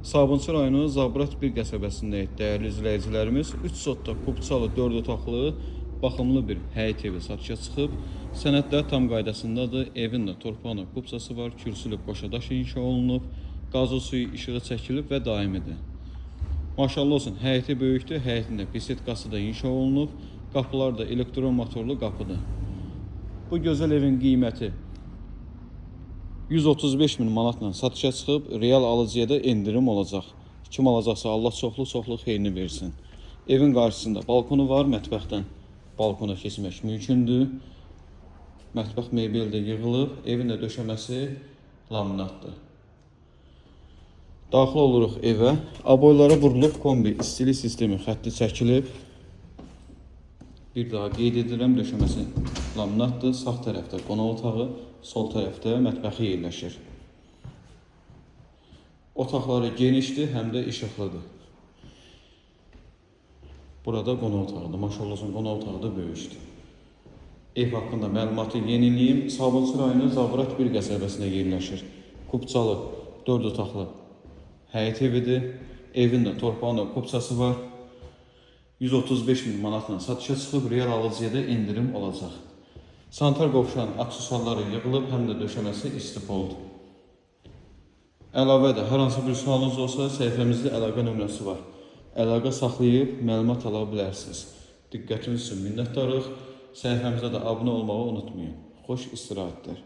Sabunçu rayonu Zabrat bir qəsəbəsindəyik, dəyərli izləyicilərimiz. 3 sotda kupçalı 4 otaqlı baxımlı bir həyət evi satışa çıxıb. Sənədlər tam qaydasındadır. Evin də torpağına kupçası var, kürsülü qoşadaş inşa olunub, qazı suyu işığı çəkilib və daimidir. Maşallah olsun, həyəti böyükdür. Həyətində bisetkası da inşa olunub. Qapılar da elektromotorlu qapıdır. Bu gözəl evin qiyməti 135 min manatla satışa çıxıb, real alıcıya da endirim olacaq. Kim alacaqsa Allah çoxlu-çoxlu xeyrini versin. Evin qarşısında balkonu var, mətbəxdən balkona keçmək mümkündür. Mətbəx mebeli də yığılıb, evin də döşəməsi laminatdır. Daxil oluruq evə. Aboylara vurulub kombi istilik sistemi xətti çəkilib. Bir daha qeyd edirəm, döşəməsi laminatdır. Sağ tərəfdə qonaq otağı, sol tərəfdə mətbəxi yerləşir. Otaqları genişdir, həm də işıqlıdır. Burada qonaq otağıdır. Maşallah olsun, qonaq otağı da böyükdür. Ev haqqında məlumatı yeniləyim. Sabunçu rayonu Zabrat bir qəsəbəsində yerləşir. Kupçalı, 4 otaqlı həyət evidir. Evin də torpağın da kupçası var. 135 min manatla satışa çıxıb, real alıcıya da endirim olacaq. Sanitar qovşağın aksesuarları yığılıb, həm də döşəməsi istifoldur. Əlavə də hər hansı bir sualınız olsa səhifəmizdə əlaqə nömrəsi var. Əlaqə saxlayıb məlumat ala bilərsiniz. Diqqətiniz üçün minnətdarıq. Səhifəmizə də abunə olmağı unutmayın. Xoş istirahətlər.